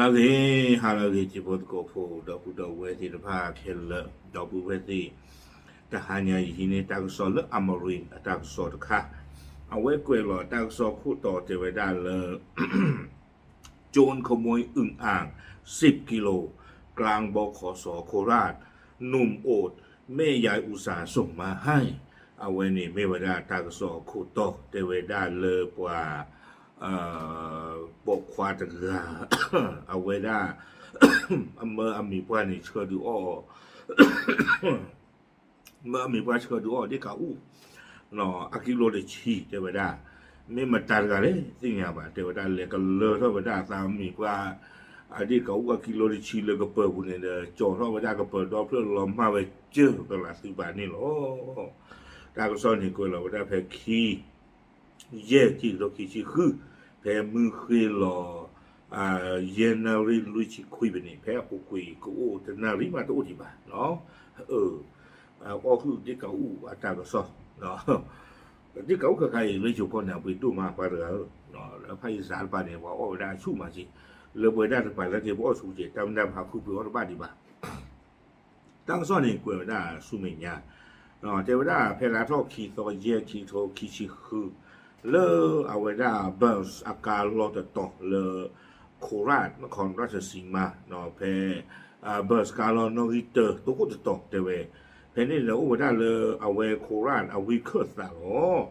အဂ့ၤ ဟါလၢအဂ့ၤ ထံဖိသကိးဖိ ဒီပုၢ်ဒီဝဲၢ်သ့ၣ်တဖၣ်ခဲလၢာ် ဒီပုၢ်ဝဲၢ်သ့ၣ်, တဟါညါယဟံးန့ၢ်တၢ်ကစီၣ်လၢ Amarin အတၢ်ကစီၣ်တခါ, အဝဲကွဲးလီၤတၢ်ကစီၣ်ခိၣ်တီတဲဝဲဒၣ်လၢ โจรขโมยอึ่งอ่าง สิบกิโล กลางบขส โคราช หนุ่มโอดแม่ยายอุตส่าห์ส่งมาให้ အဝဲန့ၣ်မ့ၢ်ဝဲဒၣ်တၢ်ကစီၣ်အခိၣ်တီတဲဝဲဒၣ်လၢပှၤ ပိာ်ခွါတဂၤ အဝဲဒၣ် အမၢအမံၤပှၢ်န့ၣ်ဆှၢဒုးအီၣ် မၢအမံၤပှၢ်ဆှၢဒုးအီၣ်ဒ့ၣ်ကးအူၣ် အကံလိတဆံတဲဝဲဒၣ်, မ့ၢ်မတၤတဂၤလဲၣ်သ့ၣ်ညါဘၣ် တဲဝဲဒၣ်လဲၤကလၢထီၣ်ဝဲဒၣ်အသးမံၤပှၢ် အဒ့ၣ်ကးအူၣ်အကံလိတဆံလၢကပၢၤပူၤန့ၣ်ဒီး ကၠီထီၣ်ဝဲဒၣ်ကပၢၤဒီဖျၢၣ်လီၤမၢ်ဝဲကၢၢ်ကလာ်သုးပာ်န့ၣ်လီၤ. တၢ်ကစီၣ်န့ၣ်ကွဲးလီၤဝဲဒၣ်ဖဲခံ ယဲၢ် ခံကထိခံဆံဃု ဖဲမုၢ်ဃ့လီၤ ယဲၢ်နၣ်ရံၣ်လွံၢ်ဆံခွံဖဲန့ၣ် ဖဲအပူၤကွံာ်ကအိၣ်တနၣ်ရံၣ်မးတအိၣ်ဒံးဘၣ် အီၣ်ဟုၣ်ဒ့ၣ်ကးအူၣ်အတၢ်ကစီၣ် ဒ့ၣ်ကးအူၣ်ခဲခါအံၤလၢယိၤကီၢ်န့ၣ် အပှ့ၤဒိၣ်မးပှၤတဂၤဧၢ, လၢဖၣ်အံၤစးတပၤန့ၣ် ပှၤအီၣ်ဝဲဒၣ်အဆူၣ်မးက့, လၢပှဲၤဒၣ်တပၤလၢက့ၤပအီၣ်ဆူၣ်က့ၤ တၢ်မ့ၢ်တၢ်ပဟးဃုပှ့ၤအီၣ်တဘၣ်ဒံးဘၣ် တၢ်ကစီၣ်န့ၣ်ကွဲးဝဲဒၣ်ဆူမဲာ်ညါ, တဲဝဲဒၣ်ဖဲလါထီၣ်ခံသီယဲၢ် ခံကထိခံဆံဃု လၢအဝဲဒၣ် bus အကါလီၢ်တတီၤလၢ ခိရၣ် နခီၣ်ရၣ်စစံမါ ဖဲ bus ကါလီၢ်နီၣ်ဂံၢ်တၢ တိခိၣ်တတီၤတဲဝဲ, ဖဲန့ၣ်လၢအိၣ်ဝဲဒၣ်လၢအဝဲခိရၣ်အဝံခၢၣ်သးလီၤ.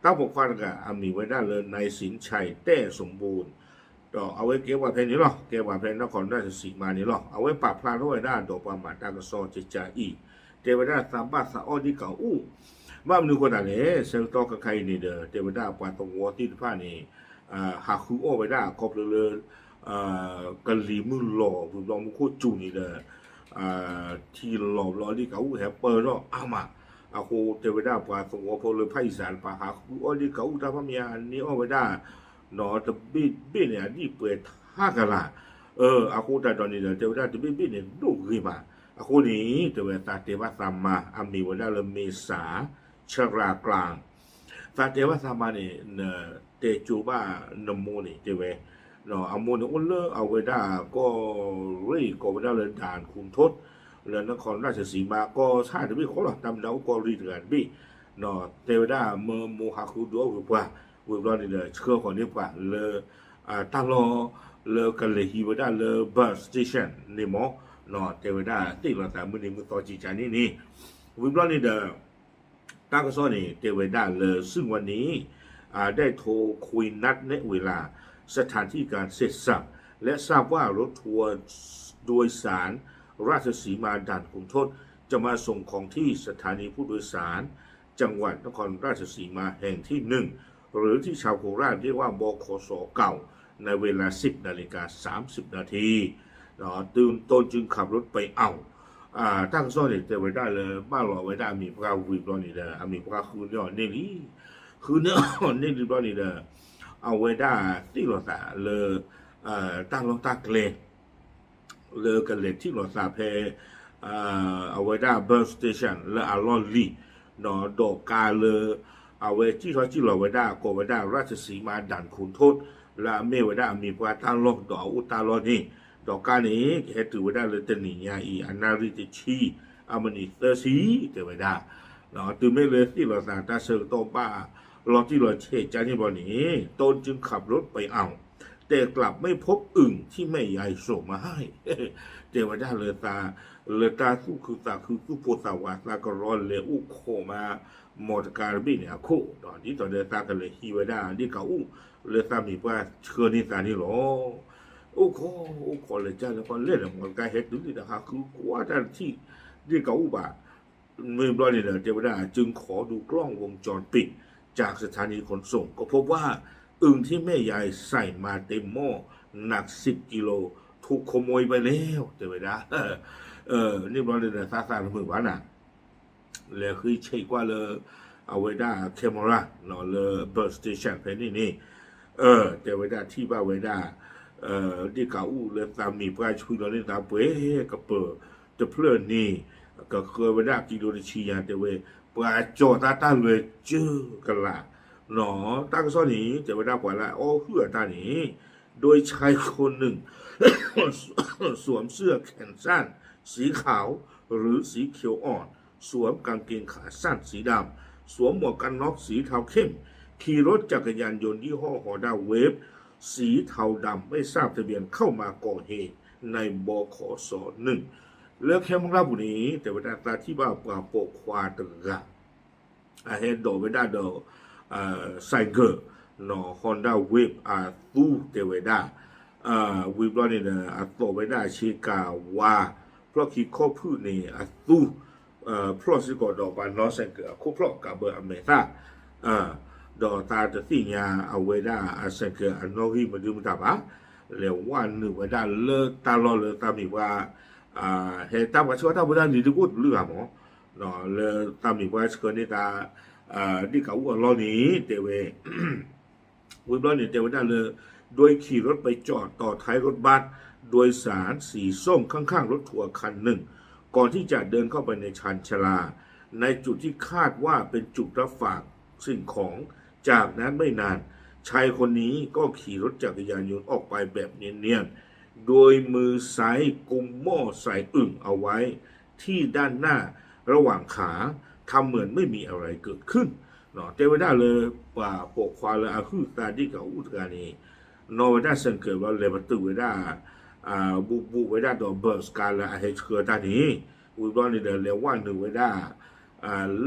တၢ်ပိာ်ခွါတဂၤအမံၤဝဲဒၣ်လၢ နၢၣ်စံၣ်ဆဲးတဲၣ်စမူၣ် ဒီးအဝဲကဲပှၤဖဲန့ၣ်လီၤ, ကဲပှၤဖဲနခီၣ်ရၣ်စစံမါန့ၣ်လီၤ. အဝဲပာ်ဖျါထီၣ်ဝဲဒၣ်ဒီးပှၤမၤတၢ်ကစီၣ်ကကးအံၤ, တဲဝဲဒၣ်သးဘၣ်သးအီၣ်ဒ့ၣ်ကးအူၣ်, ဘၣ်မနုၤဃိသတးလဲၣ်, ဆၢကတီၢ်ခဲခါအံၤန့ၣ်ဒီး တဲဝဲဒၣ်ပှၤသဝီသ့ၣ်တဖၣ်န့ၣ် ဟးဃုအီၣ်ဝဲဒၣ်ခီဖျိလၢ ကလံၤမုၢ်လီၤ ဝံၤဘျီမူခိၣ်စူၤန့ၣ်ဒီး ထံလီၤဘျီဒ့ၣ်ကးအူၣ်ဟဲပၢၢ်ထီၣ်အါမး, အဃိတဲဝဲဒၣ်ပှၤသဝီဖိလၢဖၣ်အံၤစးတပၤဟးဃုအီၣ်ဒ့ၣ်ကးအူၣ်တၢ်ဖၣ်မယါန့ၢ်အီၣ်ဝဲဒၣ် ဒီးတဘ့ၣ်တဘ့ၣ်န့ၣ် အဒံၣ်ပှဲၤထါကလာ်, အဃိတၢ်ဒီးန့ၣ်ဒီး တဲဝဲဒၣ်တဘ့ၣ်ဘ့ၣ်န့ၣ်ဒိၣ်ဂ့ၤမး, အဃိန့ၣ် တဲဝဲသးတဲဘၣ်သးမါ အမံၤဝဲဒၣ်လၢမ့ၢ်စၢ် ဆရၤကျၣ် သးတဲဘၣ်သးမါန့ၣ် နတဲကၠိဘၣ်နမိၢ်န့ၣ် တဲဝဲ, အမိၢ်န့ၣ်အိၣ်လၢအဝဲဒၣ်ကီၢ်ရ့ၣ် ကိးဝဲဒၣ်လၢ ဒၢၣ်ခူၣ်ထိး လၢနခီၣ်ရၣ်စစံမါ ကီၢ်ဆၣ်တဘ့ၣ်ဃီလီၤ, တၢ်မ့ၢ်ဒၣ်အိၣ်ကီၢ်ရ့ၣ်တဂၤတဘ့ၣ်, တဲဝဲဒၣ်မၢမိၢ်ဟးဃုဒုးအီၣ်ဂ့ၤပှၤ, ဝံၤဘျီန့ၣ်ဒီး ဆှၢဃီၤန့ၢ်ပှၤလၢ တၢ်လီၢ်လၢကလဲၤဟံးဝဲဒၣ်လၢ bus station န့ၣ်မး, တဲဝဲဒၣ်သ့ၣ်လီၤသးမုၢ်နံၤမုၢ်သီကံကါန့ၣ်န့ၣ်, ဝံၤဘျီန့ၣ်ဒီး တၢ်ကစီၣ်န့ၣ် တဲဝဲဒၣ်လၢ ซึ่งวันนี้ ได้โทรคุยนัดแนะเวลา สถานที่การเสร็จสับ และทราบว่ารถทัวร์โดยสารราชสีมาด่านขุนทดจะมาส่งของที่สถานีผู้โดยสารจังหวัดนครราชสีมาแห่งที่หนึ่ง หรือที่ชาวโคราชเรียกว่า บขส เก่า ในเวลา สิบนาฬิกา สามสิบนาที ตนจึงขับรถไปเอา တၢ်ကစီၣ်န့ၣ် တဲဝဲဒၣ်လၢ ဘၣ်လီၤဝဲဒၣ်အမံၤပှၢ်ဝံၤဘျီန့ၣ်ဒီး အမံၤပှၢ်ဃုန့ၢ်အီၤန့ၢ်လံ, ဃုန့ၢ်အီၤန့ၢ်လံဘျီန့ၣ်ဒီး အဝဲဒၣ်သ့ၣ်လီၤသးလၢ တၢ်လီၢ်တၢ်ကျဲ လၢကလဲၤထံၣ်လီၤသးဖဲ အဝဲဒၣ် bus station လၢအလီၢ်လံၤ, ဒီးကါလၢ အဝဲစံၣ်ထီၣ်စံၣ်လီၤဝဲဒၣ်ကိးဝဲဒၣ် ရၢ်စစံမါ ဒၢၣ်ခူၣ်ထိး လၢအမ့ၢ်ဝဲဒၣ်အမံၤပှၢ်တၢ်လီၢ်ဒီးအအိၣ်တၢ်လီၢ်န့ၣ်, ဒီးကါန့ၣ် ကဟဲတုၤဝဲဒၣ်လၢတနံၤညါအံၤ အနၣ်ရံၣ်တဆံ အမံးနံးသၢဆံ တဲဝဲဒၣ်, တုၤမ့ၢ်လၢသ့ၣ်လီၤသးတၢ်ဆၢကတီၢ်ဘၣ် လီၤတံၢ်လီၤဆဲးကါန့ၣ်ဘျီန့ၣ် ตนจึงขับรถไปเอา แต่กลับไม่พบอึ่งที่แม่ยายส่งมาให้ တဲဝဲဒၣ်လၢသး လၢတၢ်သူၣ်ခုသးခုသူၣ်ဖိသးဝး သးကရီလဲၤအိၣ်ခိးမး မီၢ်တကါတဘ့ၣ်န့ၣ်အခိၣ်ဒီး ဒ်သိးဒီးသးကလဲၤဟံးဝဲဒၣ်ဒ့ၣ်ကးအူၣ် လၢသးမံၤပှၢ်ဆှၢန့ၢ်သးန့ၣ်လီၤ. အိၣ်ခိးအိၣ်ခိးလဲၤကၢ်လၢပှၤလဲၣ်ဒီး မီၢ်တကါဟဲတုၤလံဒီး ဟးဃုကွၢ်တၢ်တထံၣ်ဒ့ၣ်ကးအူၣ်ဘၣ် မ့ၢ်ဘျီန့ၣ်ဒီး တဲဝဲဒၣ် จึงขอดูกล้องวงจรปิดจากสถานีขนส่ง ก็พบว่าอึ่งที่แม่ยายใส่มาเต็มหม้อหนักสิบกิโล ถูกขโมยไปแล้ว တဲဝဲဒၣ်, န့ၣ်ဘျီန့ၣ်ဒီး သးသးတမုာ်ဘၣ်နၤ လဲၤဃ့ဆဲးကွၢ်လၢ အဝဲဒၣ် camera လၢ bus station ဖဲန့ၣ်န့ၣ် တဲဝဲဒၣ်ထံၣ်ဘၣ်ဝဲဒၣ် ဒ့ၣ်ကးအူၣ်လၢသးမံၤပှၢ်ဆှၢလီၤန့ၢ်သးပှဲၤကပၢၤတဖျၢၣ်န့ၣ် ကဃၢဝဲဒၣ်ကံလိတဆံညါ တဲဝဲ ပှၤကၠီၤတၢ်တၢ်လွဲကၢၢ်ကလာ် တၢ်ကစီၣ်န့ၣ် တဲဝဲဒၣ်ပှၤလၢအအီၣ်ဟုၣ်အတၢ်န့ၣ် โดยชายคนหนึ่ง สวมเสื้อแขนสั้นสีขาวหรือสีเขียวอ่อน สวมกางเกงขาสั้นสีดำ สวมหมวกกันน็อกสีเทาเข้ม ขี่รถจักรยานยนต์ยี่ห้อ Honda Wave สีเทาดำไม่ทราบทะเบียนเข้ามาก่อเหตุใน บขส หนึ่ง လၢခဲမုၢ်လၢ်ပူၤန့ၣ် တဲဝဲဒၣ်သးထံၣ်ဘၣ်ပှၤပိာ်ခွါတဂၤ အဟဲဒိးဝဲဒၣ်ဒီး ဆိုင်ကယ် Honda Wave အသူ တဲဝဲဒၣ် ဝံၤဘျီန့ၣ်ဒီး အသိးဝဲဒၣ်ဆ့ကၤဝါ ဖျီၣ်ခံခီၣ်ဖုၣ်န့ၣ်အသူ ဖျီၣ်စ့ၢ်ကီးဒီးပှၤနီၣ် ဆိုင်ကယ် အခိၣ်ဖျီၣ်ကးဘၢအမဲာ်သၣ် ဒီးသးတသ့ၣ်ညါအဝဲဒၣ်အ ဆိုင်ကယ် အနီၣ်ဂံၢ်မနုၤမတၤဘၣ် လဲၤဝဲနုာ်ဝဲဒၣ်လၢတၢ်လီၢ်လၢသးမံၤပှၤ ဟဲတၢ်ပှၤဆှၢတၢ်ဖိတၢ်လံၤတကိၣ်တဘျုးဂၤမး လၢသးမံၤပှၤဆှၢန့ၢ်သး ဒ့ၣ်ကးအူအလီၢ်န့ၣ် တဲဝဲ ဝံၤဘျီန့ၣ် တဲဝဲဒၣ်လၢ โดยขี่รถไปจอดต่อท้ายรถบัสโดยสารสีส้มข้างๆรถทัวร์คันหนึ่ง ก่อนที่จะเดินเข้าไปในชานชาลา ในจุดที่คาดว่าเป็นจุดรับฝากสิ่งของ จากนั้นไม่นาน ชายคนนี้ก็ขี่รถจักรยานยนต์ออกไปแบบเนียนๆ โดยมือซ้ายกุมหม้อใส่อึ่งเอาไว้ที่ด้านหน้าระหว่างขา ทำเหมือนไม่มีอะไรเกิดขึ้น တဲဝဲဒၣ်လၢ ပှၤပိာ်ခွါလၢအဟုၣ်သးဒ့ၣ်ကးအူတဂၤန့ၣ် နီၣ်ဝဲဒၣ် ဆိုင်ကယ် ဘျီ လဲၤပတုာ်ဝဲဒၣ် ဘူးဘူးဝဲဒၣ်ဒီး ဘၢးစကါလၢအဟဲဆှၢတၢ်န့ၣ် ဝံၤဘျီန့ၣ်ဒီး လဲၤဝဲနုာ်ဝဲဒၣ်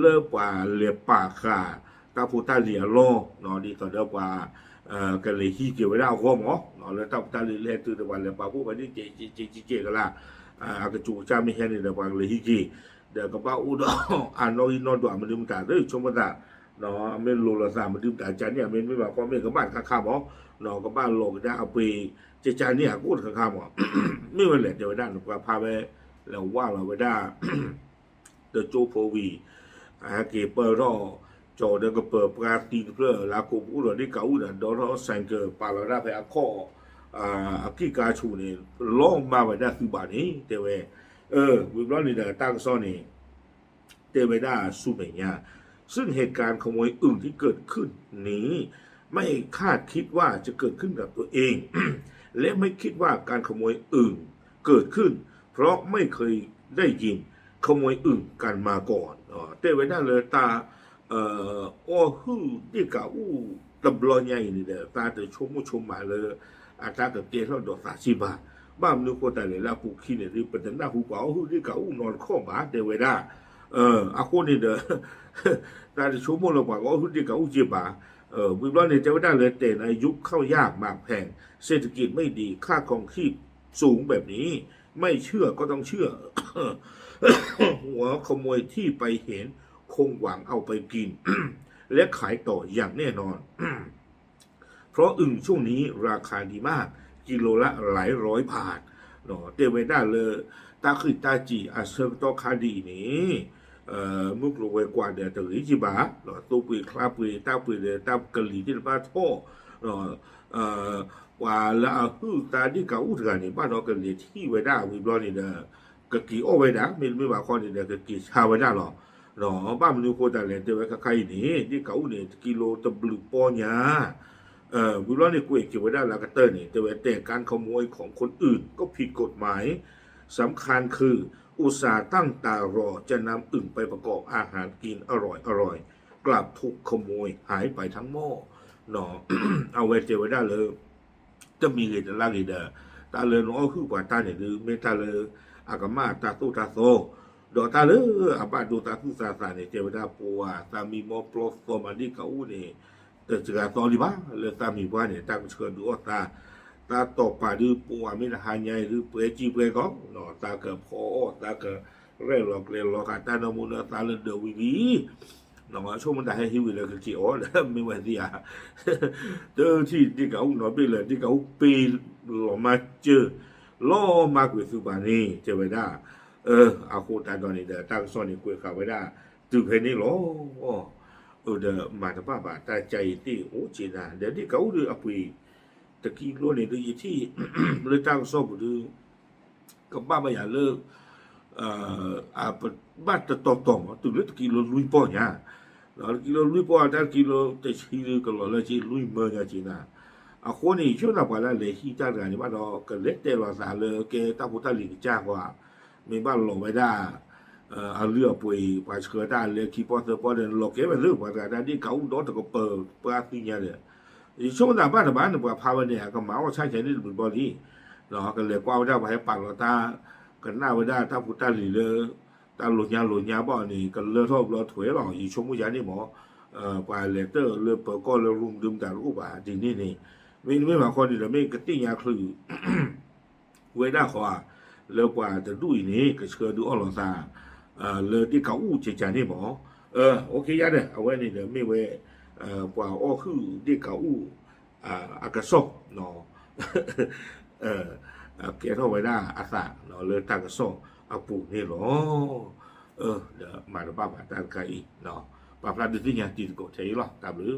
လၢပှၤလဲၤပာ်ဃာ် တၢ်ဖိတၢ်လံၤအလီၢ် ဒ်သိးဒီးပှၤ ကလဲၤဟံးက့ၤဝဲဒၣ်အဂီၢ်မး လၢတၢ်ဖိတၢ်လံၤလၢဟဲတုၤဒီးပှၤလဲၤပာ်ဖှိၣ်ဝဲဒၣ် ကဲကဲကဲကဲကဲကလါ အကစူၤကစၢ်မ့ၢ်ဟဲန့ၣ်ဒီး ပှၤကလဲၤဟံးက့ၤ ဒီးကဘၣ်အိၣ်ဒီး အနီၣ်ဂံၢ်နီၣ်ဒွးမနုၤမတၤ သ့ၣ်ဆိကမိၣ်သး အမ့ၢ်လိၤလိာ်သးမနုၤမတၤ ကန့ၣ် အမ့ၢ်မ့ၢ်ဘၣ်ကီမ့ၢ်ကဘၣ်တခါခါမး ကဘၣ်လီၤကဒါအပှ့ၤ ကကန့ၣ်အကအိၣ်တခါခါမး မ့ၢ်ဝဲလဲၣ် တဲဝဲဒၣ် နပှၤဖးဝဲ လဲၤဝဲလီၤဝဲဒၣ် တကၠိဖိဝံၤ အဟဲက့ၤပၢၢ်ထီၣ် ကၠီၤဒီးကပၢၤပှၤသံတဖျၢၣ် လၢကိးပအိၣ်ဒီးဒ့ၣ်ကးအူဒီး ဒီးထီၣ် ဆိုင်ကယ် ပာ်လီၤဒၣ်ဖဲအခီၣ် အကံၢ်ကါဆူၣ်န့ၣ် လီၤမၢ်ဝဲဒၣ်သုဘၣ်န့ၣ် တဲဝဲ ဝံၤဘျီန့ၣ်ဒီးတၢ်ကစီၣ်န့ၣ် တဲဝဲဒၣ်ဆူမဲာ်ညါ ซึ่งเหตุการณ์ขโมยอึ่งที่เกิดขึ้นนี้ ไม่คาดคิดว่าจะเกิดขึ้นกับตัวเอง และไม่คิดว่าการขโมยอึ่งเกิดขึ้น เพราะไม่เคยได้ยินขโมยอึ่งกันมาก่อน တဲဝဲဒၣ်လၢတၢ် အီၣ်ဟုၣ်ဒ့ၣ်ကးအူတဘျီညါအံၤန့ၣ်ဒီး သးတဆိကမိၣ်ဆိကမးလၢ အတၢ်ကကဲထီၣ်ဒီးသးစ့ၢ်ဘၣ်. ဘၣ်မနုၤဃိသတးလဲၣ် လၢအပူၤခံန့ၣ်ဒီး ပတနၢ်ဟူပှၤအီၣ်ဟုၣ်ဒ့ၣ်ကးအူနီတခီၣ်ဘၣ် တဲဝဲဒၣ် အဃိန့ၣ်ဒီး သးတဆိကမိၣ်လၢပှၤကအီၣ်ဟုၣ်ဒ့ၣ်ကးအူစ့ၢ်ဘၣ်. ဝံၤဘျီန့ၣ် တဲဝဲဒၣ်လၢ แต่ในยุคข้าวยากหมากแพง เศรษฐกิจไม่ดี ค่าครองชีพสูงแบบนี้ ไม่เชื่อก็ต้องเชื่อ หัวขโมยที่ไปเห็น คงหวังเอาไปกิน และขายต่ออย่างแน่นอน เพราะอึ่งช่วงนี้ราคาดีมาก กิโลละหลายร้อยบาท တဲဝဲဒၣ်လၢ တၢ်ဃံးတၢ်စံးအဆၢကတီၢ်ခါဒ်အံၤန့ၣ် မုၢ်ကျိၤဝဲၤကွာ်ဒီးတဂ့ၤကံဘၣ် သိပှ့ၤချါပှ့ၤ တၢ်ပှ့ၤဒီးတၢ်ကလံၤသ့ၣ်တဖၣ်ထီၣ် ပှၤလၢအဟုၣ်သးဒ့ၣ်ကးအူတဂၤန့ၣ် ဘၣ်ဒီးကလဲၤထံၣ်ဝဲဒၣ်ဝံၤဘျီန့ၣ်ဒီး ကက့ၤအီၣ်ဝဲဒၣ် မ့တမ့ၢ်ဘၣ်ခီန့ၣ်ဒီး ကက့ၤဆါဝဲဒၣ်လီၤ. ဘၣ်မနုၤဃိသတးလဲၣ် တဲဝဲခါခါအံၤန့ၣ် ဒ့ၣ်ကးအူန့ၣ် တကံလိတဘျုးပီညါ ဝံၤဘျီန့ၣ် ကွဲးက့ၤဝဲဒၣ်လၢအကတၢၢ်န့ၣ် တဲဝဲ แต่การขโมยของคนอื่นก็ผิดกฎหมาย สำคัญคือ อุตส่าห์ตั้งตารอจะนำอึ่งไปประกอบอาหารกินอร่อยๆ กลับถูกขโมยหายไปทั้งหม้อ အဝဲတဲဝဲဒၣ်လၢ တမံၤဂ့ၤတလါဂ့ၤဒီး တၢ်လၢနအီၣ်ဟုၣ်ပှၤတၢ်န့ၣ်ဒုး မ့ၢ်တၢ်လၢအကမၣ်တၢ်သိၣ်တၢ်သီ ဒီးတၢ်လၢအဘၣ်ဒိသးသူၣ်သးသးန့ၣ် တဲဝဲဒၣ်ပှၤသးမံမီပျီသီမၤဒ့ၣ်ကးအူန့ၣ် တစှၤသီလံဘၣ် လၢသးမံၤပှၢ်န့ၣ် တၢ်ကဆှၢဒုးအီၣ်သး သးတီၢ်ပာ်ဒုးပှၤမ့ၢ်တဟါညါအံၤဒုး ပှဲၤကံပှဲၤကီ သးကဖီအီၣ် သးကရဲၣ်လီၤကျဲၤလီၤဃာ်တၢ်နီၢ်မူနီၢ်သးလၢဒၢးဝံၤလံ ဆိကမိၣ်တၢ်ဟဲဟံးဝံၤလၢကက့ၤအီၣ်ဒီး မ့ၢ်ဝဲသ့ဧါ တထံၣ်ဒ့ၣ်ကးအူနီတဘ့ၣ်လၢၤ ဒ့ၣ်ကးအူပ့ၤလီၤမၢ်စၢၤ လီၤမၢ်ကွံာ်သုဘၣ်န့ၣ် တဲဝဲဒၣ် အဃိသတးဒီးန့ၣ်ဒီး တၢ်ကစီၣ်န့ၣ်ကွဲးဃာ်ဝဲဒၣ် တုၤဖဲန့ၣ်လီၤ. အိၣ်ဒီးမၤတဘၣ်ဘၣ် တၢ်ကါအံၤသ့ၣ်အိၣ်က့ၤနၤ ဒီးဒ့ၣ်ကးအူဒီးအပှ့ၤ တကံလိန့ၣ်ဒုး ယထံၣ် လၢတၢ်ကစီၣ်ပူၤဒုး ကဘၣ်ဘၣ်ယၤလၢ အဘၣ်တတီၤတီၤမး တုၤလၢတကံလိလွံၢ်ပီၢ်ညါ တကံလိလွံၢ်ပီၢ် တၢ်တကံလိတဆံဒုး ကလီၤလၢက့လွံၢ်မၢညါက့နၤ အဃိန့ၣ် ယဆိကမိၣ်သးပှၤလၢအလဲၤဟံးတၢ်တဂၤန့ၣ်ဘၣ်ဒီး ကလဲၤတဲလီၤသးလၢကဲတၢ်ဖိတၢ်လံၤကစၢ်ဃီဧါ, မ့ၢ်ဘၣ်လီၤဝဲဒၣ် အလုၢ်အပှ့ၤ ပှၤဆှၢတၢ်လၢခံပီၢ်သၢပီၢ်ဒီး လီၤကဲဝဲသ့ၣ်ပှၤတဂၤတၢ်ဒ့ၣ်ကးအူၣ်ဒီတကပၤပှၤသ့ၣ်ညါဒီး ယဆိကမိၣ်သးဘၣ်တဘၣ်န့ၣ် ပှၤဖးဝဲန့ၣ် အကမၤအီၣ်ဆၣ်ခဲန့ၣ်တမုာ်ဘီလံ, ကလဲၤကွၢ်ဝဲဒၣ်ပှၤဟဲပာ်လီၤတၢ် ကနၣ်ဝဲဒၣ်တၢ်ဖိတၢ်လံၤလၢ တၢ်လိၤညါလိၤညါဘၣ်န့ၣ် ကလၢထီၣ်ဘျီထွဲလီၤ ယဆိကမိၣ်ယါန့ၣ်မး, ပှၤလဲၤတၢၢ်လၢပၢၤကီၢ်လၢရူၢ်မုၢ်ဒုမတၤတအိၣ်ဘၣ်ဒ်န့ၣ်န့ၣ်, မ့တမ့ၢ်ဘၣ်ဃီန့ၣ်ဒီး မ့ၢ်ကသ့ၣ်ညါချုး ဝဲဒၣ်ဃီဧါ, လၢပှၤတဒူၣ်အံၤန့ၣ် ကဆှၢဒုးအီၣ်လီၤသး လၢဒ့ၣ်ကးအူၣ်ကကန့ၣ်မး, အိၣ်ခ့ယါဒီး အဝဲန့ၣ်ဒီးမ့ၢ်ဝဲ ပှၤအီၣ်ဟုၣ်ဒ့ၣ်ကးအူၣ် အကစီၣ် ကဲထီၣ်ဝဲဒၣ်အသးလၢတၢ်ကစီၣ်အပူၤန့ၣ်လီၤ. ဒီးမၤတဘၣ်ဘၣ်တၢ်တခါအံၤ, ပာ်ဖျါဒုးသ့ၣ်ညါတံၤသကိးထဲအံၤလီၤ. တၢ်ဘျုး